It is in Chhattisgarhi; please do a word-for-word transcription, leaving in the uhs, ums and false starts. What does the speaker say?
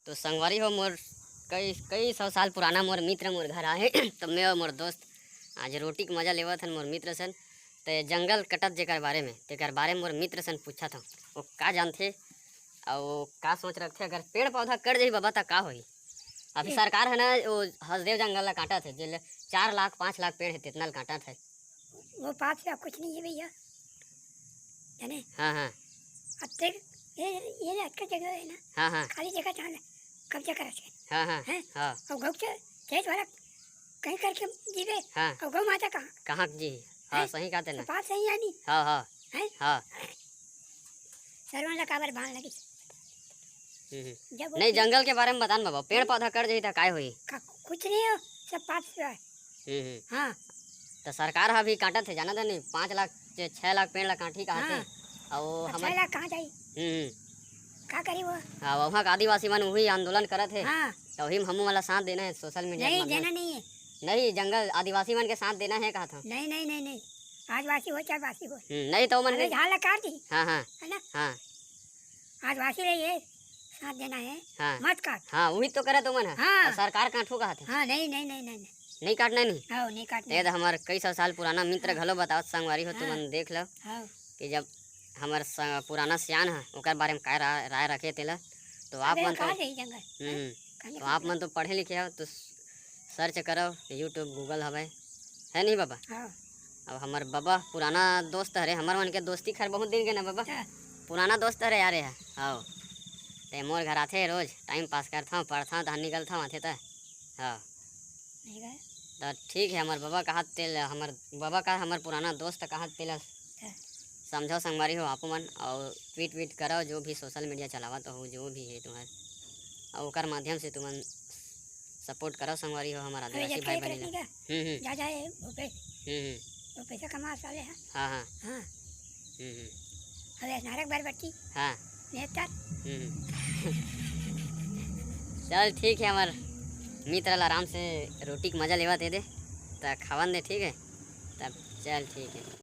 तो संगवारी हो, मोर कई, कई सौ साल पुराना मोर मित्र मोर घर आहे। तो मैं अउ मोर दोस्त आज रोटी के मजा लेवत हन मोर मित्र सन। ते जंगल कटत जेकर बारे में, तेकर बारे में मोर मित्र सन पूछत हन, वो का जानथे अउ का सोच रखथे, अगर पेड़ पौधा कट जाही बाबा, त का होही? अभी ए- सरकार है ना, वो हसदेव जंगल ला काटत है, जे ले चार लाख, पाँच लाख पेड़ है, तेतना ल काटत है। वो पाप से अब कुछ नहीं है भैया, जाने। हाँ, हाँ। अब तक ये, ये ना अटका जगह है ना, हाँ, हाँ। खाली जगह चाहना, कब्जा करत है। हाँ, हाँ, हैं? हाँ। अब गौ के खेत वाला कहीं करके जीवे, हाँ। अब गौ माता कहाँ? कहाँ जी? हाँ, हैं? सही कहते तो ना। बात सही है नहीं? हाँ, हाँ। हैं? हाँ। सरवन ला काबर बांध लगी? हम्म, हम्म। जब वो नहीं, पेड़ जंगल के बारे में बता न बाबा, पेड़ हम्म। पौधा कट जाही त काय होही? का-, कुछ नहीं हो, सब पाप से है। हम्म, हम्म। हाँ। त सरकार ह अभी काटत हे, जानत हे नहीं, पाँच लाख, छः लाख पेड़ ला काटी कहा थे। हाँ। अउ अब हमर छः लाख कहाँ जाही? हम्म, हम्म। का करी वो? हाँ, वहाँ के आदिवासी मन वही आंदोलन करत हे। हाँ। त वही में हमू मन ला साथ देना है social media के नहीं, माध्यम देना से। नहीं है। नहीं, जंगल आदिवासी मन के साथ देना है कहा था। नहीं, नहीं, नहीं, नहीं। आदिवासी हो चाहे बासी हो। हम्म, नहीं तो मन अबे के झाड़ ला काट दी। हाँ, हाँ। है ना? हाँ। आदिवासी रही है, साथ देना है। हाँ। मत काट। हाँ, वही तो करे तुमन ह। हाँ। अउ सरकार काटहू कहा थे। हाँ, नहीं, नहीं, नहीं, नहीं, नहीं। नहीं काटना नहीं। हाँ, नहीं काटना। ते तो हमर कई सौ साल पुराना मित्र हाँ। घलो बतावत संगवारी हो, हाँ। तुमन देख लो हाँ। कि जब हमर स-, पुराना सियान ह, ओकर बारे में काय रा-, राय रखे तेला, तो आप अबे मन तो कहाँ रही जंगल? हम्म, हम्म। कहाँ तो निकल आप गया? मन तो पढ़े लिखे हो, तो search करो, YouTube, Google हवे, है नहीं बाबा? हाँ। अब हमर बाबा पुराना दोस्त हरे, हमर मन के दोस्ती खैर बहुत दिन के ना बाबा। हाँ। पुराना दोस्त हरे यार, ये ह। हाँ। ते मोर घर आथे रोज, time pass करथव, पढ़थव, तहाँ निकलथव, आथे त। हाँ। नहीं गए। त ठीक है, हमर बाबा कहा तेल, हमर बाबा का हमर पुराना दोस्त कहा तेला हाँ। समझो संगवारी हो आपो मन, अउ tweet वीट करो, जो भी social media चलावत हो, जो भी है तुम्हार, अउ ओकर माध्यम से तुमन support करो संगवारी हो हमर अबे आदिवासी जब भाई कहे बहिनी ला। करत नहीं का? हम्म, हम्म। जा, जा, ए, भूपेश। हम्म, हम्म। वो पैसा कमा साले हैं। हाँ, हाँ। हाँ। हम्म, हम्म। अबे नारक बार बच्ची। हाँ। नेता। हम्म। चल ठीक है, हमर मित्र ला आराम से रोटी के मजा लेवा दे दे, त खावन दे, ठीक है? तब चल ठीक है।